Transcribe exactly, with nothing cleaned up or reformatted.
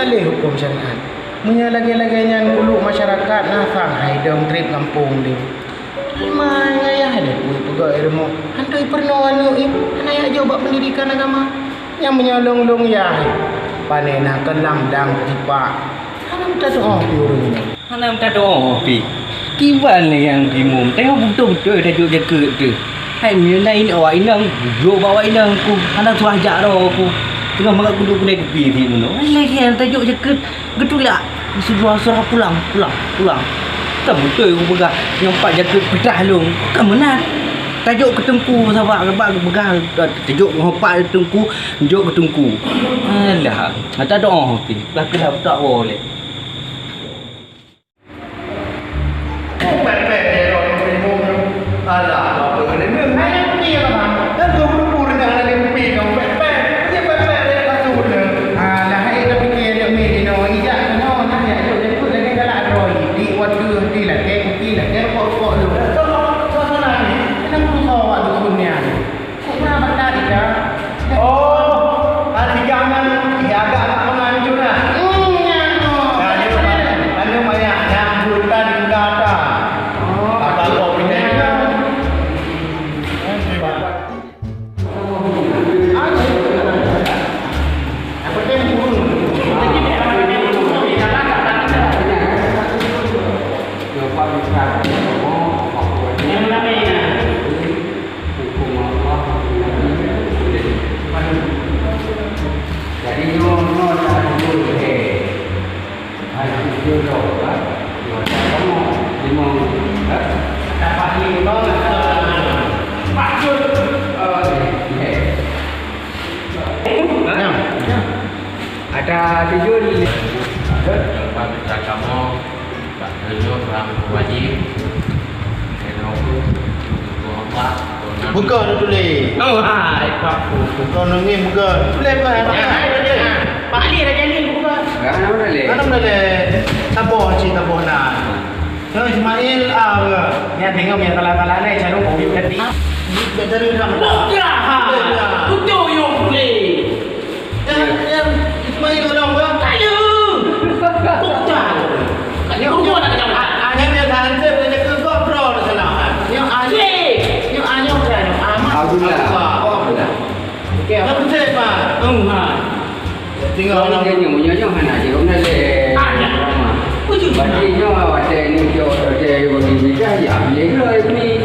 hana lé huköm syariat. Meunyoe lagée-lagée nyan, kuluek masyarakat na sang hai dong treb gampông lé. Iman ngayah lé peue peugah ilmu, hantoi peurunoe aneuk ié, hana jak jok bak peundidikan agama. Nyang meunyoe lôn-lôn yah, pane na keulam dang tipak. Hana meuta doa pih ureuëng nyoe. Hana meuta doa pih. Kiban lé nyang timun, tengok beutôi-beutôi tajok jakeuet teuh. Hai meunyoe na inong, awak inong, jok bak awak inong ku, hana tuah jak droe ku. Teungoh mangat kuduek keudai kupi di meunoe. Hai lagée nyan tajok jakeuet. Geutulak, geusudroe suara, "Pulang, pulang, pulang." Kan beutôi kupeugah, nyoe pat jakeuet peutah lôn. Kan meunan. Tajok keu teungku, saban, saban kupeugah, tajok ngon pat teungku, jok keu teungku. Alah, mata doa pih, bah keulah butak woe lé. Alah, apa kena dengar? Hai, yang ni apa? Dan tu bulu-bulu dengan ada mimpi dong, pek-pek. Dia pek-pek dia tak tahu dia. Alah, hai, tapi dia ada mimpi dong. Ijak kena, nah, ya, ikut, ikut lagi galak droe. Di waktu di lagi, di lagi, pok-pok lu. Sama, sama lagi. Kenapa kau awak dusun ni? Kok pernah bak tadi, Kak? Oh, ah, tiga ngan, ya, agak-agak mengancur lah. Hmm, ya, no. Nah, dia, dia, dia, dia, banyak yang buta di muka ata. Oh, apa kau punya? Yang penting burung. Yang namanya. Hukum Allah, hukum Nabi, jadi nyoe, nyoe tak jujur, eh. Hai, jujur tau, ha? Nyoe tak kamu, limong, ha? Dapat limong, ha? Patut, oh, eh, eh. Nah, ada jujur. Dapat kita kamu. Bak tanyoe ureueng wajéb, keunoe kheueh, keu Allah, keu Buka na tuléh. Oh, hai, Pak. Buka na ngieng buka. Tuléh buka. Ya, hai, Raja. Pak Ali, Raja Ali, buka. Kan nama tuléh? Kan nama tuléh? Saboh cit, saboh na. Nyoe Ismail, ah, buka. Nyan tengok, nyan tala-tala nai, cara kau yuk tadi. Buka dari dalam. Buka, ha. Buka. Betul, yuk, boleh. Nyan, nyan Ismail tolong, bang. Ayo. Bukan. Nyoe, nyoe, nyoe, nyoe, nyoe, nyoe, nyoe, nyoe, nyoe, nyoe, nyoe, nyoe, nyoe, nyoe, nyoe, nyoe, nyoe, nyoe, nyoe, nyoe, Abdullah. Abdullah. Okey, apa? Nyoe beutôi, Pak. Hmm, ha. Tinggal orang. Nyoe, nyoe, nyoe, nyoe, hana je. Orang dah leh. Ada. Berarti nyoe, ada ni, nyoe, ada bagi nikah, ya, boleh ke ni?